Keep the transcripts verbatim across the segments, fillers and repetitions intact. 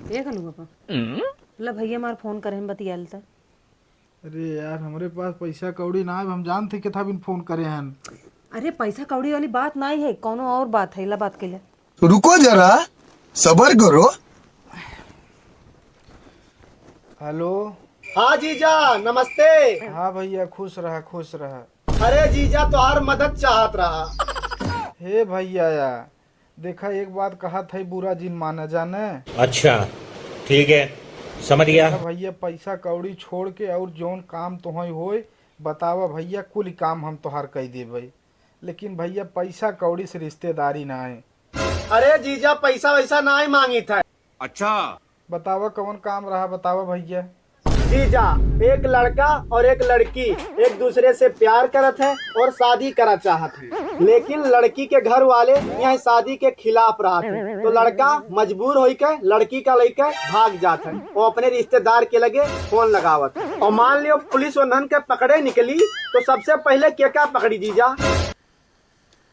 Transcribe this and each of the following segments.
ए कलू बाबा, ला भइया हमार फोन करे हैं, बतियाल त। अरे यार, हमरे पास पैसा कौड़ी ना है, हम जानते केथा बिन फोन करे हैं। अरे पैसा कौड़ी वाली बात नाहीं है, कौनो और बात है, ला बात कइले। रुको जरा, सबर करो। हेलो। हाँ जीजा, नमस्ते। हाँ भइया, खुश रहा, खुश रहा। अरे जीजा, तोहार मदद चाहत रहा। हे भइया या, देखा, एक बात कहत है, बुरा जिन माना जाने। अच्छा, ठीक है, समझ गया। देखा भइया, पैसा कौड़ी छोड़ के और जौन काम तोहई होए, बतावा भइया, कुल काम हम तोहार कई देबे, लेकिन भइया, पैसा कौड़ी से रिश्तेदारी ना है। अरे जीजा, पैसा वैसा ना ही मांगित है। अच्छा। बतावा, कौन काम रहा, बतावा भइया। जीजा, एक लड़का और एक लड़की एक दूसरे से प्यार करत है और शादी करा चाहत है, लेकिन लड़की के घर वाले यहाँ शादी के खिलाफ रहत है, तो लड़का मजबूर होई के लड़की का लेके भाग जात है। वो अपने रिश्तेदार के लगे फोन लगावत है, और मान लियो पुलिस उन्हन के पकड़े निकली, तो सबसे पहले के का पकड़ी जीजा?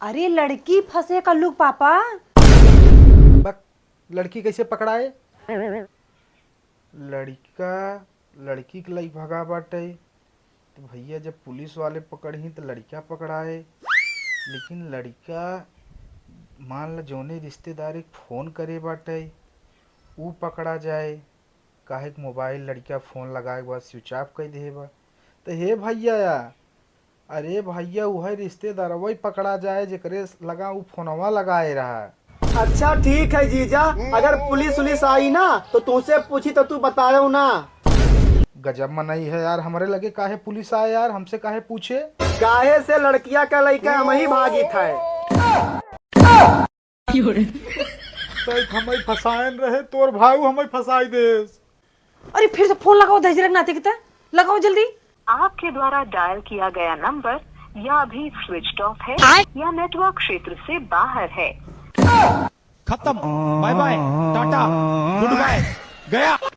अरे लड़की फंसे कल्लू के पापा। बक, लड़की कैसे पकड़ाए? लड़का लड़की के लई भगा बाटे, तो भइया जब पुलिस वाले पकड़ही तो लड़का पकड़ाए, लेकिन लड़का मान ल जौने रिश्तेदार के फोन करे बाटे ऊ पकड़ा जाए, काहे कि मोबाइल लड़का फोन लगाए के बाद स्विच ऑफ कर दे बा। तो हे भइया या, अरे भइया, उहे रिश्तेदारवा ही पकड़ा जाए जेकरे लगा उ फोनवा लगाए रहा। अच्छा ठीक है जीजा, अगर पुलिस उलिस आई ना तो तुमसे पूछी तो तू बतायो ना। गजब मनई है यार, हमरे लगे काहे पुलिस आए यार, हमसे काहे पूछे? काहे से लड़किया का लइका हम ही भागित है। तैं हमें फंसायन रहे, तोर भाऊ हमें फंसाई देस। अरे फिर से फोन लगाओ दहिजरे के नाती के त, लगाओ जल्दी। आपके द्वारा डायल किया गया नंबर या अभी स्विच्ड ऑफ है आय। या नेटवर्क क्षेत्र से बाहर है। खत्म, bye bye, tata, good bye, गया।